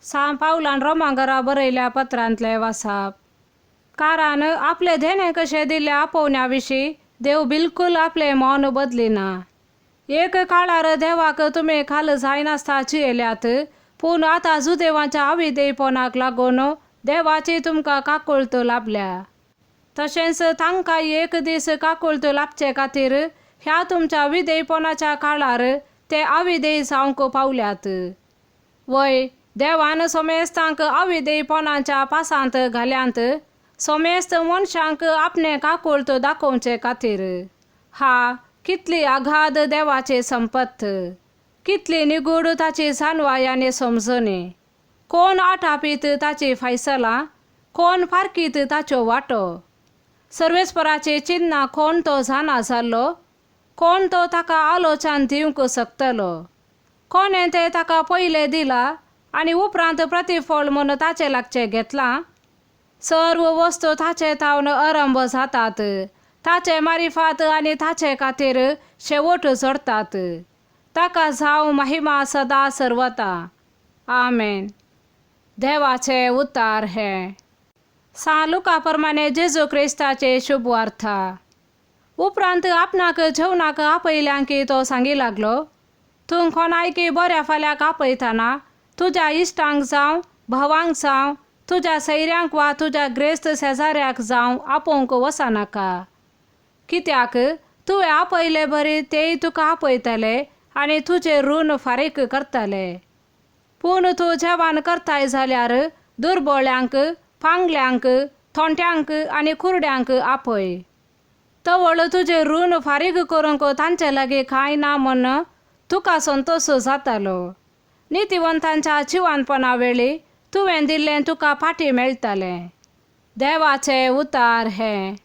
सां पावलान रोमांगरा बरयल्या पत्रांतले वासाप. कारण आपले धेणे कशें दिल्ल्या आपोवण्या विशीं देव बिलकुल आपलें मौन बदलिना. एक काळार देवाक तुमी खाल जायनासता चियेल्यात, पूण आतां जुदेवाच्या आविदेयपणाक लागून देवाची तुमकां काकुळट लाभल्या. तशेंच तांकां एक दीस काकुळट लाभचे खातीर ह्या तुमच्या विदेयपणाच्या काळार ते आविदेय जावंक पावल्यात. वय, देवान सोमेस्तांक आविदेयपणाच्या पासांत घाल्यांत, सोमेस्त मनशांक आपणे काकुळट दाखोवचे खातीर. हा, कितली आघाद देवाची संपत्त, कितली निगूड ताची जानवाय आनी समजणी. कोण आटापीत ताची फैसलां, कोण फारकीत ताच्यो वाटो. सर्वेस्पराची चिन्नां कोण तो जाणा जाल्लो, कोण तो ताका आलोचन दिवंक शकतलो. कोणें तें ताका पयलें दिलां आनी उपरांत प्रतिफळ म्हूण ताचें लागचें घेतलां. सर्व वस्तू ताचे थावन आरंभ जातात, ताचे मारिफात आनी ताचे खातीर शेवट जोडटात. ताका जावं महिमा सदा सर्वता. आमेन. देवाचे उतार हे. सां लुका प्रमाणे जेजू क्रिस्ताचे शुभ वार्ता. उपरांत आपणाक जेवणाक आपयल्यांकी तो सांगी लागलो, तूं कोणायकी बऱ्या फाल्याक आपयतना तुज्या इश्टांक जावं, भावांक जावं, तुज्या सैऱ्यांक वा तुज्या ग्रेस्त शेजाऱ्याक जावं आपोवंक वचनाका. कित्याक तुवें आपयले बरी तेय तुका आपयतले आनी तुजें ऋण फारीक करतले. पूण तूं जेवण करताय जाल्यार दुर्बोळ्यांक, पांगल्यांक, थोंट्यांक आनी कुरड्यांक आपय. तवळ तुजें ऋण फारीक करूंक तांचे लागीं कांय ना म्हूण तुका संतोश जातालो. नितिवंतांच्या जिवानपणा वेळी तुवें दिल्लें तुका फाटीं मेळटलें. देवाचे उतार हे.